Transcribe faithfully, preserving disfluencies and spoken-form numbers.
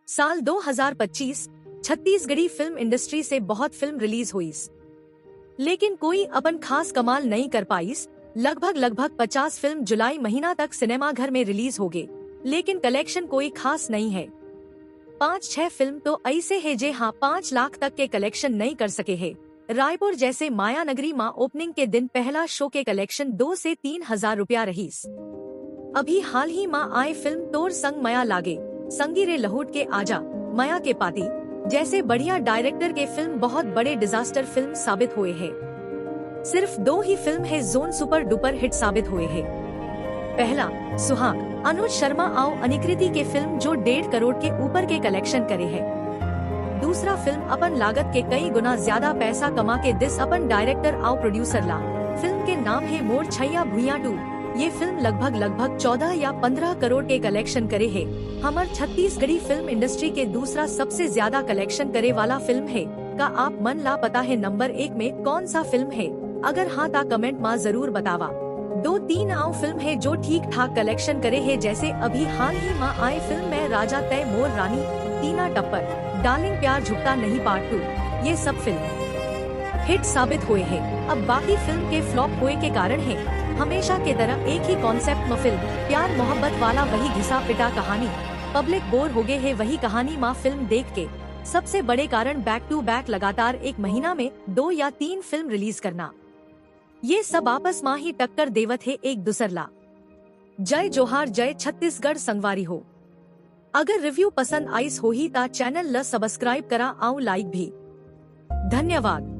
साल दो हज़ार पच्चीस, छत्तीसगढ़ी फिल्म इंडस्ट्री से बहुत फिल्म रिलीज होइस, लेकिन कोई अपन खास कमाल नहीं कर पाइस। लगभग लगभग पचास फिल्म जुलाई महीना तक सिनेमा घर में रिलीज हो गए, लेकिन कलेक्शन कोई खास नहीं है। पाँच छह फिल्म तो ऐसे है जे हाँ पाँच लाख तक के कलेक्शन नहीं कर सके है। रायपुर जैसे माया नगरी माँ ओपनिंग के दिन पहला शो के कलेक्शन दो से तीन हज़ार रुपया रहीस। अभी हाल ही माँ आए फिल्म तोर संग मया लागे, संगी रे लहुट के आजा, मया के पाती जैसे बढ़िया डायरेक्टर के फिल्म बहुत बड़े डिजास्टर फिल्म साबित हुए हैं। सिर्फ दो ही फिल्म है जोन सुपर डुपर हिट साबित हुए हैं। पहला, सुहाग, अनुज शर्मा आउ अनिकृति के फिल्म जो डेढ़ करोड़ के ऊपर के कलेक्शन करे है। दूसरा फिल्म अपन लागत के कई गुना ज्यादा पैसा कमा के दिस अपन डायरेक्टर आउ प्रोड्यूसर ला। फिल्म के नाम है मोर छैया भुइया टू। ये फिल्म लगभग लगभग चौदह या पन्द्रह करोड़ के कलेक्शन करे है। हमर छत्तीसगढ़ी फिल्म इंडस्ट्री के दूसरा सबसे ज्यादा कलेक्शन करे वाला फिल्म है। का आप मन ला पता है नंबर एक में कौन सा फिल्म है? अगर हाँ ता कमेंट मा जरूर बतावा। दो तीन आउ फिल्म है जो ठीक ठाक कलेक्शन करे है, जैसे अभी हाल ही मा आए फिल्म मैं राजा तय मोर रानी, टीना टप्पर, डार्लिंग प्यार झुकता नहीं पार्ट टू, ये सब फिल्म हिट साबित हुए है। अब बाकी फिल्म के फ्लॉप हुए के कारण है, हमेशा के तरह एक ही कॉन्सेप्ट में फिल्म, प्यार मोहब्बत वाला वही घिसा पिटा कहानी, पब्लिक बोर हो गए है वही कहानी माँ फिल्म देख के। सबसे बड़े कारण बैक टू बैक लगातार एक महीना में दो या तीन फिल्म रिलीज करना, ये सब आपस माँ ही टक्कर देवत है एक दूसर ला। जय जोहार, जय छत्तीसगढ़ संगवारी हो। अगर रिव्यू पसंद आइस होही ता चैनल ल सब्सक्राइब करा आउ लाइक भी। धन्यवाद।